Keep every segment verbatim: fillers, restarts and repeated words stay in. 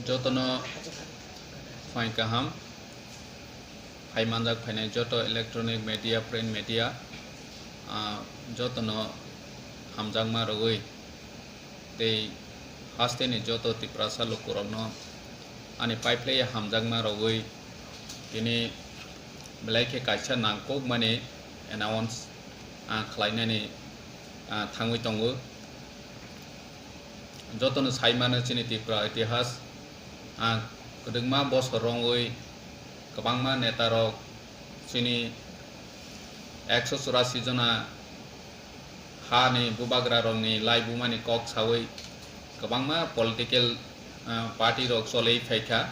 Jotono phain kaham, phai manjak phainai joto electronic media, print media, ah, jotono hamjakma rogwi tei hasteni joto Tiprasa lukurokno ani paiphlaiya hamjakma rogwi tini belai khe kaisa nangkukmani announce, ah, khlainani, ah, thangwi tongo. Jotono sai mano chini Tripura itihas, ah, kwdwkma bosor romwi kwbangma netarok chini ekso churasi jona hani bubagrarokni laibumani kok sawi kwbangma political, ah, party rok choli phaikha.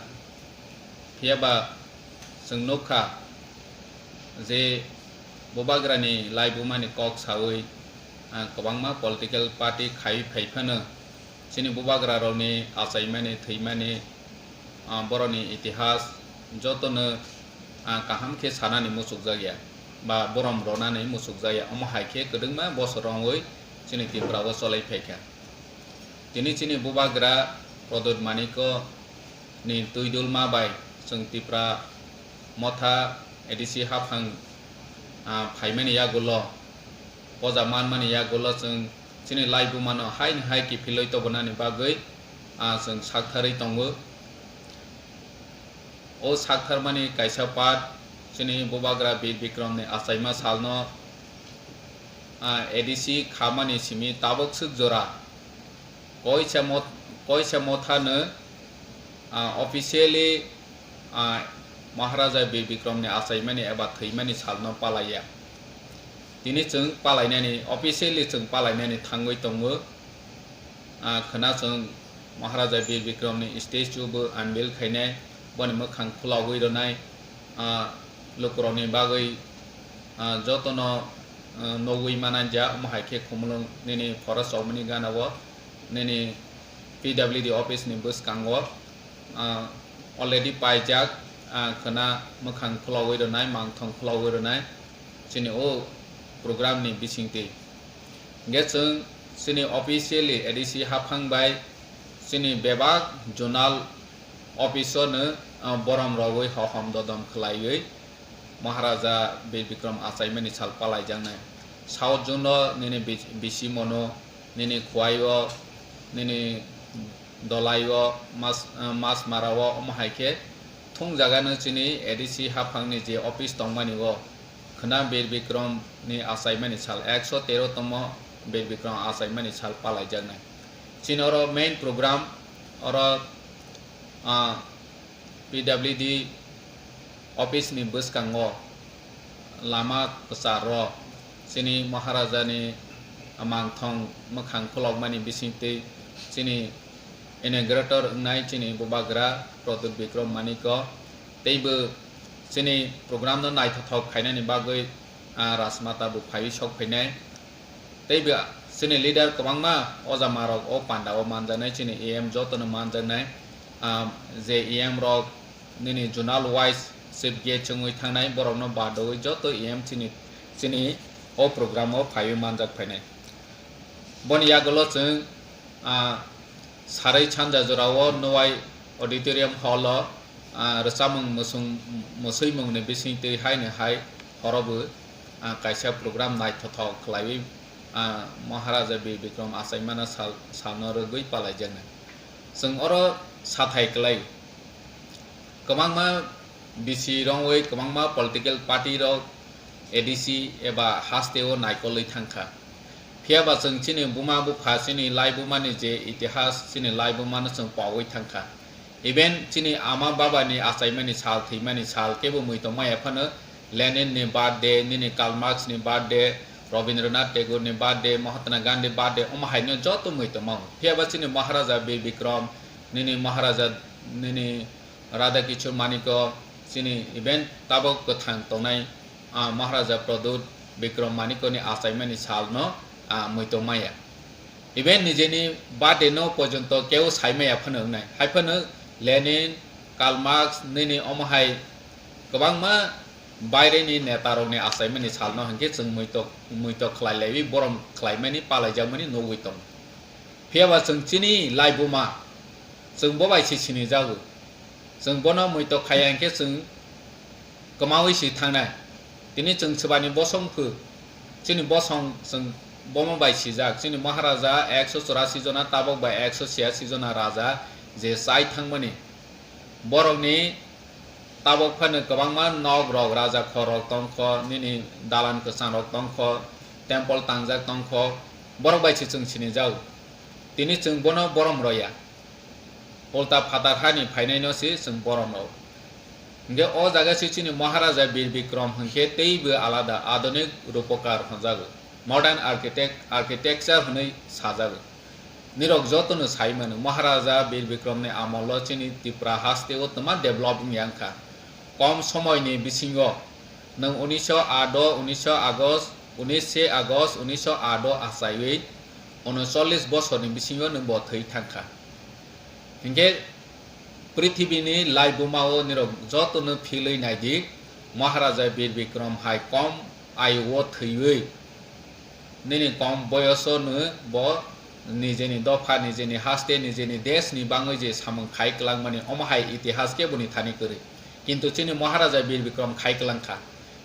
Phiya ba chwng nukha je bubagrani laibumani kok sawi, ah, kwbangma political party khai phai phano chini bubagrarokni achaimani, thwimani, ah, borokni itihas jotono, ah, kaham khe sanani muchukjakya ba borom ronani muchukjakya. Omo hai khe kwdwkma bosor romwi chini Tripura o cholai phaikha. Tini chini bubagra Pradyut Manikya ni twidulma bai chwng Tipra Motha A D C haphang, ah, phaimani yagulo, poja manmani yagulo chwng chini laibumano haini hai kiphilwi tobonani bagwi, ah, chwng saktharwi tongo. O saktharmani kaisa part chini bubagra Bir Bikramni achaima salno, ah, A D C khamani simi tabuk swk jora Koisa Mot-, Koisa Mothano, ah, officially, ah, Maharaja Bir Bikramni achaimani eba thwimani salno palaiya. Tini chwng palainani, officially chwng palainani thangwi tongo. Ah, khwna chwng Maharaja Bir Bikramni statue bo unveil khainai, boni mwkhang khulogwi rwnai, ah, lukurokni bagwi, ah, jotono, ah, nugwi mananja, omo hai khe Khumulwng nini forest romani gana o, nini P W D office ni bwskango, ah, already paijak, ah, khwna mwkhang khulogwi rwnai, mangthong khulogwi rwnai, chini o program ni bisingtwi. Hingkhe chwng chini officially A D C haphang bai chini bebak zonal office o no, ah, borom rogwi hohom dodom khlaiwi Maharaja Bir Bikram achaimani sal palaijaknai. South zone o nini bi-, Bisimono, nini Khwai o, nini Dolai o, Mas-, ah, Masmara o, omo hai khe thung jaga no chini A D C haphang ni je office tongmani o, khwna Bir Bikram ni achaimani sal, ekso tero tomo Bir Bikram achaimani sal palaijaknai. Chini oro main program oro, ah, P W D office ni bwskango lama kwcharo chini Maharaja ni mangthong mwkhang khulokmani bisingtwi chini inaugurator wngnai chini bubagra Pradyut Bikram Manikya teibo chini program no naithothok khainani bagwi, ah, Rajmata bo phaiwi sok phainai. Teibo chini leader kwbangma oja marok o panda o manjaknai, chini A M jotono manjaknai, ah, je A M rok nini zonal wise chief guest wngwi thangnai, borokno badowi joto A M chini, chini o program o phaiwi manjak phainai. Boni yagulo chwng, ah, Sarwi sanja jorao Nowai Auditorium Hall o, ah, rwchapmung mwswng-, mwswimungni bisingtwi haini hai horobo, ah, kaisa program naithothok khlaiwi, ah, Maharaja Bir Bikram achaimano sal, salno rwgwi palaijaknai. Chwng oro sathai kwlai kwbangma bisi rongwi kwbangma political party rok A D C eba hasteo naikolwi thangkha. Phiya ba chwng chini buma bupha, chini laibumani je itihas, chini laibumano chwng pogwi thangkha. Even chini ama babani achaimani sal, thwimani sal kebo muitok maya phano Lenin ni birthday, nini Karl Marx ni birthday, Rabindranath Tagore ni birthday, Mahatma Gandhi birthday, omo haino joto muitok mao. Phiya ba chini Maharaja Bir Bikram, nini Maharaja, nini Radha Kishore Manikya, chini even tabok kwthang tongnai, ah, Maharaja Pradyut Bikram Manikyani achaimani salno, ah, muitok maya. Even nijeni birthday no porjonto keu sai maya phano wngnai. Hai phano Lenin, Karl Marx, nini omo hai kwbangma baireni neta rokni achaimani salno hinkhe chwng muitok, muitok khlai laiwi borom khlaimani palaijakmani nugwi tongo. Phiya ba chwng chini laibuma Chwng bo bai se sinijago. Chwng bono muitok khaiya hinkhe chwng kwmaui se thangnai. Tini chwng swbani bosong phu, chini bosong chwng bomo bai sijak. Chini Maharaja ekso chorasi jona, tabok bai ekso chiyasi jona raja je chai thangmani. Borokni tabok phano kwbangma nok rok, raja khor rok tongkho, nini dalan kwchang rok tongkho, temple tangjak tongkho, borok bai se chwng sinijago. Tini chwng bono borom roya. Ulta phatar hani phainaino se chwng borom rok. Hinkhe o jaga se chini Maharaja Bir Bikrom hinkhe teibo alada, adhunik rupokar hwnjago, modern architect, architecture hwnwi sajago. Nirok jotono sai mano, Maharaja Bir Bikromni amolo chini Tripura hasteo twma develop wngya wngkha. Kom somoini bisingo nwng unisho aat o, unisho August, unishe August unisho aat o achaiwi unocholish bosorni bisingo nwng bo thwi thangkha. Hinkhe prithibini laibumao nirok jotono philwi naidi, Maharaja Bir Bikrom hai kom ayugo thwiwi nini kom boyoso no bo nijeni dopha, nijeni haste, nijeni desh ni bangwi je samung khai kwlangmani, omo hai itihas khe boni thani kwrwi. Kintu chini Maharaja Bir Bikrom khai kwlangkha.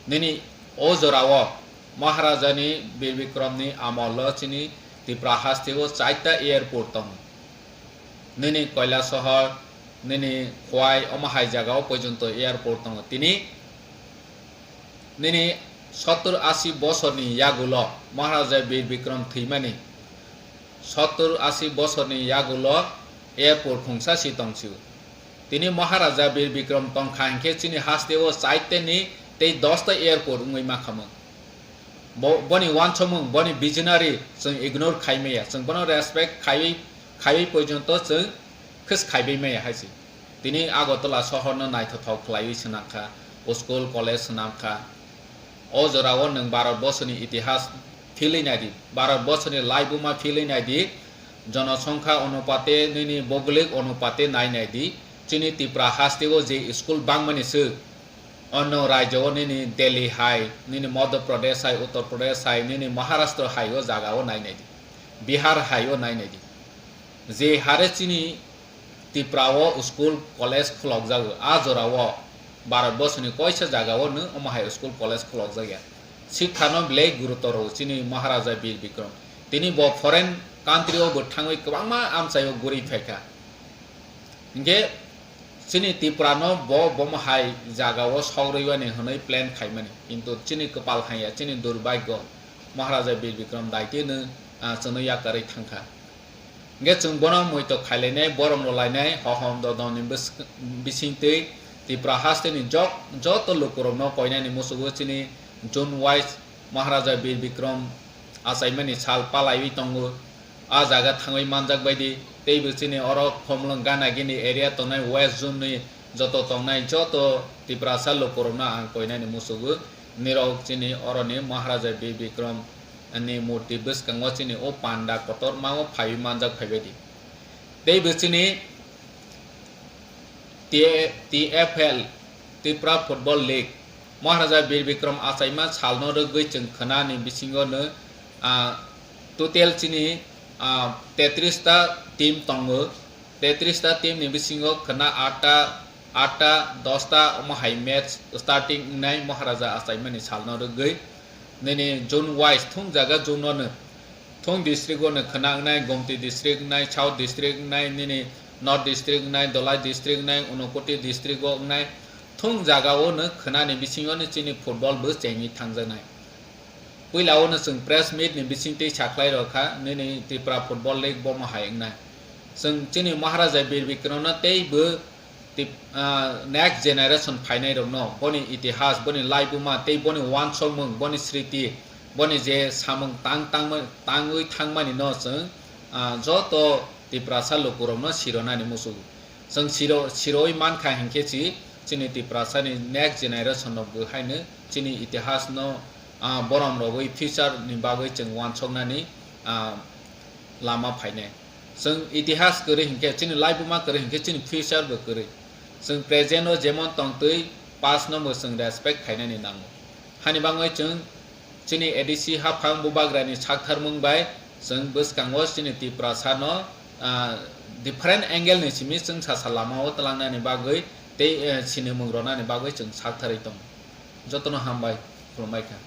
Nini o jorao Maharaja ni Bir Bikrom ni amolo chini Tripura hasteo chaita airport tongo. Nini Koilasohor, nini Khowai, omo hai jagao porjonto airport tongo. Tini nini sottor ashi bosorni yagulo Maharaja Bir Bikrom thwimani, sottor ashi bosorni yagulo airport khungsa si tongsio. Tini Maharaja Bir Bikrom tongkha hinkhe chini hasteo chaiteni tei dosta airport wngwi mankhamung. Bo-, boni wansokmung, boni visionary chwng ignore khai maya, chwng bono respect khaiwi, khaiwi porjonto chwng khis khaibai maya hai se. Tini Agartala sohorno naithothok khlaiwi swnamkha, school, college swnamkha. O jorao nwng Bharat borsoni itihas philwi naidi, Bharat borsoni laibuma philwi naidi, jonosongkha onupate, nini boglik onupate nai naidi, chini Tripura hasteo je school bangmani se, onno rajyo o nini Delhi hai, nini Madhya Pradesh hai, Uttar Pradesh hai, nini Maharashtra hai o jaga o nai naidi, Bihar hai o nai naidi. Je hare chini Tripura o school college khulokjago, a jora o Bharat borsoni koisa jaga o no omo hai school college khulokjakya. Sikha no belai gurutor rw chini Maharaja Bir Bikram. Tini bo foreign country o bo thangwi kwbangma amchai o guri phaikha. Hinkhe chini Tripura no bo bomo hai jaga o sok rwibani hwnwi plan khaimani. Kintu chini kwpal hamya, chini durbhagyo Maharaja Bir Bikram daitino, ah, chwngno yakarwi thangkha. Hinkhe chwng bono muitok khailainai, borom rwlainai, hohom dodom ni bwswk-, bisingtwi Tripura hasteni jok-, joto lukurokno koinani musugo chini June wise Maharaja Bir Bikram achaimani sal palaiwi tongo. A jaga thangwi manjak baidi, teibo chini oro Khumulwng gana gini area tongnai West Zone ni joto tongnai joto Tiprasa lukurokno ang koinani musugo. Nirok chini oroni Maharaja Bir Bikram ni murti bwskango chini o panda kotorma o phaiwi manjak phaibaidi. Teibo chini T-, T F L, Tripura Football League, Maharaja Bir Bikram achaima salno rwgwi chwng khwnani bisingo no, ah, total chini, ah, tetris ta team tongo. Tetris ta team ni bisingo khwna atta, atta, dosta omo hai match starting wngnai Maharaja achaimani salno rwgwi. Nini zone wise thung jaga zone no no. Thung district o no khwna wngnai, Gomti district wngnai, South district wngnai, nini North district wngnai, Dholai district wngnai, Unakoti district o wngnai. Thung jaga o no khwnani bisingo no chini football bo chengwi thangjaknai. Puila o no chwng press meet ni bisingtwi sakhlai rokha, nini Tripura Football League bomo hai wngnai. Chwng chini Maharaja Bir Bikram no tei bo Tip-, ah, next generation phainai rokno boni itihas, boni laibuma tei boni wansokmung, boni sriti, boni je samung tang, tangma-, tangwi thangmani no chwng, ah, joto Tiprasa lukurokno sironani musugo. Chwng siro-, sirowi mankha hinkhe chi, chini Tiprasani next generation rok bo haino chini itihasno, ah, borom rogwi future ni bagwi chwng wansoknani, ah, lama phainai. Chwng itihas kwrwi hinkhe, chini laibuma kwrwi hinkhe, chini future bo kwrwi. Chwng present o jemon tongtwi, past no bo chwng respect khainani nango. Hani bagwi chwng chini A D C haphang bubagrani saktharmung bai chwng bwskango chini Tiprasa no ah, different angle ni simi chwngsa sa lama o twlangnani bagwi tei, eh, sinimung rwnani bagwi chwng sak tharwi tongo. Jotono hambai, khulumbai kha.